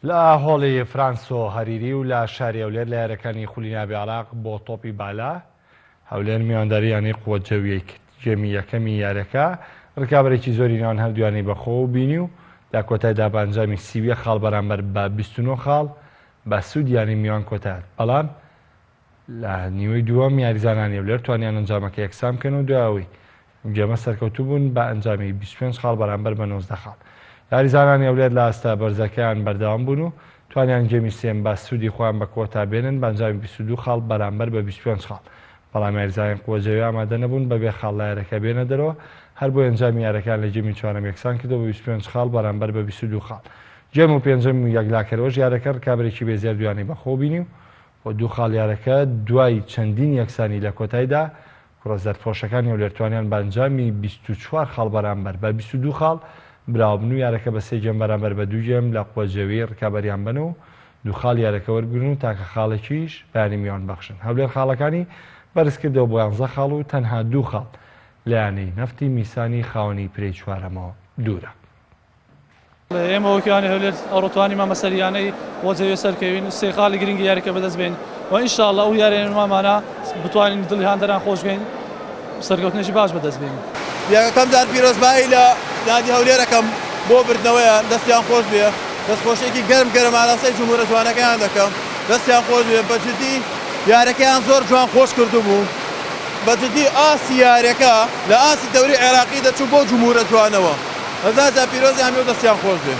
لە هۆڵی فرانسۆ هەریری و لە شاری هەولێر لە یاریەکانی خولی ناوی عێراق بۆ تۆپی بالە، هەولێر میوانداری یانەی قوە جەویەی کرد. گێمی یەکەمی یاریەکە رکابەرێکی زۆری نێوان هەردوو یانەی بەخۆوە بینی و لە کۆتایدا بە ئەنجامی 31 خاڵ بەرامبەر بە 29 خاڵ بە سوودی یانەی میوان کۆتایهات، بەڵام لە نیوەی دووەم یاریزانانی هەولێر توانیان ئەنجامەکە یەکسان بکەن و دوای ئەوەی گێمە سەرکەوتوو بوون بە ئەنجامی 25 خاڵ بەرامبەر بە 19 خاڵ. یاریزانانی هەولێر لە ئاستە بەرزەکەیان بەردەوام بوون و توانیان گێمی سێیەم بە سوودی خۆیان بە کۆتا بێنن بە ئەنجامی 22 خاڵ بەرامبەر بە 25 خاڵ. بەڵام یاریزانانی قوە جەوی ئامادە نەبوون بەبێ خاڵ لە یاریەکە بێنە دەرەوە، هەربۆیە ئەنجامی یاریەکەیان لە گێمی چوارەم یەکسان کردەوە بە 25 خاڵ بەرامبەر بە 22 خاڵ. گێم و پێنجەم و یەکلاکەرەوەش یاریەکە رکابەرێکی بێزی هەردوو یانەی بەخۆوە بینی و بۆ دوو خاڵ یارەکە دوای چەندین یەکسانی لە کۆتایدا کوڕە زەردپۆشەکانی هەولێر توانیان بە ئەنجامی 24 خاڵ بەرامبەر بە 22 خاڵ براوە بن و یارەکە بە سێ گێم بەرامبەر بە دوو گێم لە قوە جەوی ڕکابەریان بەن و دوو خاڵ یارەکە وەربگرن و تاکە خاڵێکیش بە یانەی میوان بەخشن. هەولێر خاڵەکانی بەرزکردەوە بۆ یانزە خاڵ و تەنها دوو خاڵ لە یانەی نەفتی میسانی خاوەنی پلەی چوارەمەوە دوورە. ئێمە وەک یانەی هەولێر ئەوڕۆ توانیمان بەسەر یانەی وەجەوێ سەرکەوین و سێ خاڵی گرنگی یاریکە بەدەست بێنین و ئینشاءاللە ئەو یاریانەی مامانە بتوانین دڵی هاندەران خۆش بکەین سەرکەوتنێکی باش بەدەست بێنین. یەکەم جار پیرۆزبایی لە یادی هەولێر ئەکەم بۆ بردنەوەیان دەستیان خۆش بێ دەستخۆشیەکی گەرم گەرم ئاراستەی جمهورە جوانەکەیان دەکەم دەستیان خۆش بێ بە جدی یاریەکەیان زۆر جوان خۆش کردبوو بە جدی ئاستی یاریەکە لە ئاستی دەوری عێراقی دەچوو بۆ جمهورە جوانەوە. هەزار جار پیرۆزیان بێ و دەستیان خۆش بێ.